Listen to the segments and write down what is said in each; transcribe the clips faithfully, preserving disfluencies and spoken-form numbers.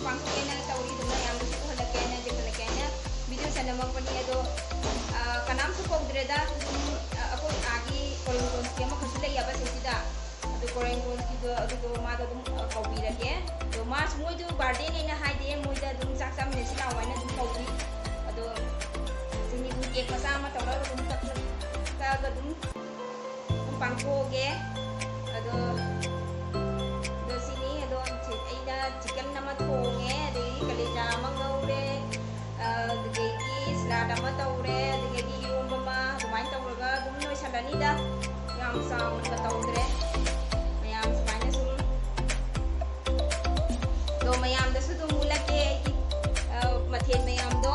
ꯄꯥꯡꯊꯣꯛꯀꯦꯅ ꯇꯧꯔꯤ, ꯑꯗꯨꯝ ꯃꯌꯥꯝꯗꯁꯨ ꯎꯍꯜꯂꯛꯀꯦ ꯍꯥꯏꯅ, ꯌꯦꯡꯍꯜꯂꯛꯀꯦ ꯍꯥꯏꯅ ꯚꯤꯗꯤꯑꯣꯁꯦ ꯅꯝꯃꯛꯄꯅꯤ꯫ ꯑꯗꯣ, ꯑ, ꯀꯅꯥꯝꯁꯨ ꯀꯧꯗ꯭ꯔꯦꯗ꯫ ꯑꯗꯨꯝ, ꯑ, ꯑꯩꯈꯣꯏ ꯑꯥꯒꯤ ꯀꯣꯔꯦꯡꯒꯣꯟꯒꯤ ꯑꯃꯈꯛꯁꯨ ꯂꯩꯌꯦꯕ ꯁꯤꯗꯩꯁꯤꯗ꯫ ꯑꯗꯨ ꯀꯣꯔꯦꯡꯒꯣꯟꯒꯤꯗꯣ, ꯑꯗꯨꯗꯣ ꯃꯥꯗꯣ ꯑꯗꯨꯝ, ꯑ, ꯀꯧꯕꯤꯔꯒꯦ꯫ ꯑꯗꯣ ꯃꯥꯁꯨ, ꯃꯣꯏꯗꯣ ꯕꯥꯔꯗꯦꯅꯦꯅ ꯍꯥꯏꯗꯦ, ꯃꯣꯏꯗ ꯑꯗꯨꯝ ꯆꯥꯛ ꯆꯥꯃꯤꯟꯅꯁꯤ ꯂꯥꯛꯑꯣ ꯍꯥꯏꯅ ꯑꯗꯨꯝ ꯀꯧꯏ꯫ ꯑꯗꯣ ꯁꯤꯅꯤ, ꯑꯗꯨꯝ ꯀꯦꯛ ꯃꯆꯥ ꯑꯃ ꯇꯧꯔꯒ ꯑꯗꯨꯝ ꯀꯛ-, ꯀꯛꯑꯒ ꯑꯗꯨꯝ ꯄꯥꯡꯊꯣꯛꯑꯒꯦ꯫ ꯑꯗꯣ, ꯑꯗꯣ ꯁꯤꯅꯤ, ꯑꯗꯣ ꯑꯩꯅ ꯆꯤꯛꯀꯟ ꯑꯃ ꯊꯣꯡꯉꯦ, ꯑꯗꯒꯤ ꯀꯂꯦꯖꯥ ꯑꯃ ꯉꯧꯔꯦ, ꯑꯗꯨꯗꯒꯤ ꯁꯂꯥꯗ ꯑꯃ ꯇꯧꯔꯦ, ꯑꯗꯨꯗꯒꯤ ꯏꯔꯣꯝꯕ ꯑꯃ, ꯑꯗꯨꯃꯥꯏꯅ ꯇꯧꯔꯒ ꯑꯗꯨꯝ ꯂꯣꯏꯁꯜꯂꯅꯤꯗ꯫ ꯌꯥꯝ ꯆꯥꯎꯅꯒ ꯇꯧꯗ꯭ꯔꯦ꯫ ꯃꯌꯥꯝ ꯁꯨꯃꯥꯏꯅ ꯁꯨꯝ, ꯑꯗꯣ ꯃꯌꯥꯝꯗꯁꯨ ꯑꯗꯨꯝ ꯎꯠꯂꯛꯀꯦ ꯑꯩꯒꯤ, ꯑ, ꯃꯊꯦꯜ ꯃꯌꯥꯝꯗꯣ꯫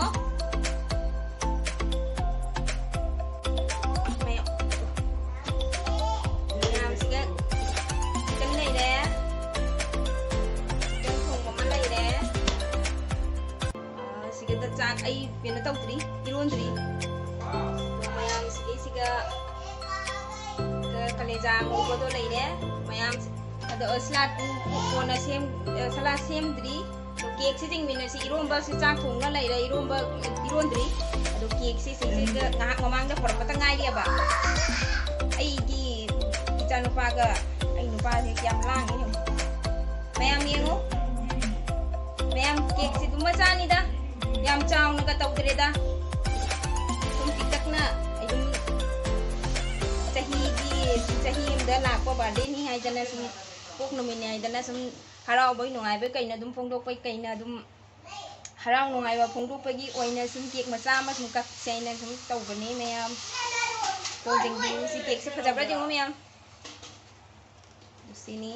ꯃꯌꯥꯝ, ꯃꯌꯥꯝꯁꯤꯒ ꯆꯤꯛꯀꯟ ꯂꯩꯔꯦ, ꯆꯤꯛꯀꯟ ꯊꯣꯡꯕ ꯑꯃ ꯂꯩꯔꯦ꯫ ꯑ, ꯁꯤꯒꯗ ꯆꯥꯛ ꯑꯩ ꯀꯩꯅꯣ ꯇꯧꯗ꯭ꯔꯤ, ꯏꯔꯣꯟꯗ꯭ꯔꯤ꯫ ꯑꯗꯣ ꯃꯌꯥꯝꯁꯤꯒꯤꯁꯤꯒ, ꯑ, ꯀꯂꯦꯖꯥ ꯉꯧꯕꯗꯣ ꯂꯩꯔꯦ꯫ ꯃꯌꯥꯝ, ꯑꯗꯣ ꯁꯂꯥꯗ ꯀꯣꯟꯅ ꯁꯦꯝ-, ꯑ, ꯁꯂꯥꯗ ꯁꯦꯝꯗ꯭ꯔꯤ꯫ ꯑꯗꯣ ꯀꯦꯛꯁꯤ ꯆꯤꯡꯃꯤꯟꯅꯁꯤ꯫ ꯏꯔꯣꯝꯕꯁꯤ ꯆꯥꯛ ꯊꯣꯡꯉ ꯂꯩꯔꯦ, ꯏꯔꯣꯝꯕ ꯏꯔꯣꯟꯗ꯭ꯔꯤ꯫ ꯑꯗꯣ ꯀꯦꯛꯁꯤ ꯁꯤꯁꯤꯗ ꯉꯥꯏꯍꯥꯛ ꯃꯃꯥꯡꯗ ꯄꯨꯔꯛꯄꯇ ꯉꯥꯏꯔꯤꯑꯕ꯫ ꯑꯩꯒꯤ ꯏꯆꯥꯅꯨꯄꯥꯒ ꯑꯩ ꯅꯨꯄꯥꯁꯦ ꯌꯥꯝ ꯂꯥꯡꯉꯤ ꯌꯦꯡꯉꯨ꯫ ꯃꯌꯥꯝ ꯌꯦꯡꯉꯨ꯫ ꯃꯌꯥꯝ ꯀꯦꯛꯁꯤ ꯑꯗꯨꯝ ꯃꯆꯥꯅꯤꯗ꯫ ꯌꯥꯝ ꯆꯥꯎꯅꯒ ꯇꯧꯗ꯭ꯔꯦꯗ꯫ ꯁꯨꯝ ꯄꯤꯛꯇꯛꯅ ꯑꯗꯨꯝ ꯆꯍꯤꯒꯤ, ꯆꯍꯤ ꯑꯃꯗ ꯂꯥꯛꯄ ꯕꯥꯔꯗꯦꯅꯤ ꯍꯥꯏꯗꯅ ꯁꯨꯝ ꯄꯣꯛ ꯅꯨꯃꯤꯠꯅꯤ ꯍꯥꯏꯗꯅ ꯁꯨꯝ ꯍꯔꯥꯎꯕꯩ ꯅꯨꯡꯉꯥꯏꯕꯩ ꯀꯩꯅ ꯑꯗꯨꯝ ꯐꯣꯡꯗꯣꯛꯄꯩ ꯀꯩꯅ ꯑꯗꯨꯝ ꯍꯔꯥꯎ ꯅꯨꯡꯉꯥꯏꯕ ꯐꯣꯡꯗꯣꯛꯄꯒꯤ ꯑꯣꯏꯅ ꯁꯨꯝ ꯀꯦꯛ ꯃꯆꯥ ꯑꯃ ꯁꯨꯝ ꯀꯛꯁꯦ ꯍꯥꯏꯅ ꯁꯨꯝ ꯇꯧꯕꯅꯤ ꯃꯌꯥꯝ꯫ ꯇꯣ ꯌꯦꯡꯕꯤꯌꯨ, ꯁꯤ ꯀꯦꯛꯁꯦ ꯐꯖꯕ꯭ꯔꯥ ꯌꯦꯡꯉꯨ ꯃꯌꯥꯝ꯫ ꯁꯤꯅꯤ꯫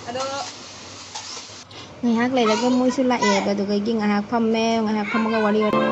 ꯑꯗꯣ ꯉꯥꯏꯍꯥꯛ ꯂꯩꯔꯒ ꯃꯣꯏꯁꯨ ꯂꯥꯛꯑꯦꯕ, ꯑꯗꯨꯗꯒꯤ ꯉꯥꯏꯍꯥꯛ ꯐꯝꯃꯦ, ꯉꯥꯏꯍꯥꯛ ꯐꯝꯃꯒ ꯋꯥꯔꯤ ꯋꯥꯇꯥꯏ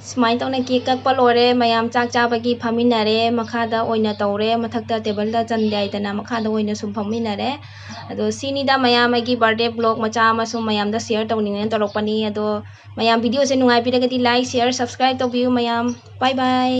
ꯁꯨꯃꯥꯏꯅ ꯇꯧꯅ cake ꯀꯛꯄ ꯂꯣꯏꯔꯦ, ꯃꯌꯥꯝ ꯆꯥꯛ ꯆꯥꯕꯒꯤ ꯐꯝꯃꯤꯟꯅꯔꯦ, ꯃꯈꯥꯗ ꯑꯣꯏꯅ ꯇꯧꯔꯦ, ꯃꯊꯛꯇ tableꯗ ꯆꯟꯗꯦ ꯍꯥꯏꯗꯅ ꯃꯈꯥꯗ ꯑꯣꯏꯅ ꯁꯨꯝ ꯐꯝꯃꯤꯟꯅꯔꯦ꯫ ꯑꯗꯣ ꯁꯤꯅꯤꯗ ꯃꯌꯥꯝ ꯑꯩꯒꯤ birthday vlog ꯃꯆꯥ ꯑꯃ ꯁꯨꯝ ꯃꯌꯥꯝꯗ share ꯇꯧꯅꯤꯡꯉꯦꯅ ꯇꯧꯔꯛꯄꯅꯤ꯫ ꯑꯗꯣ ꯃꯌꯥꯝ videoꯁꯦ ꯅꯨꯡꯉꯥꯏꯕꯤꯔꯒꯗꯤ like, share, subscribe ꯇꯧꯕꯤꯌꯨ ꯃꯌꯥꯝ꯫ Bye bye꯫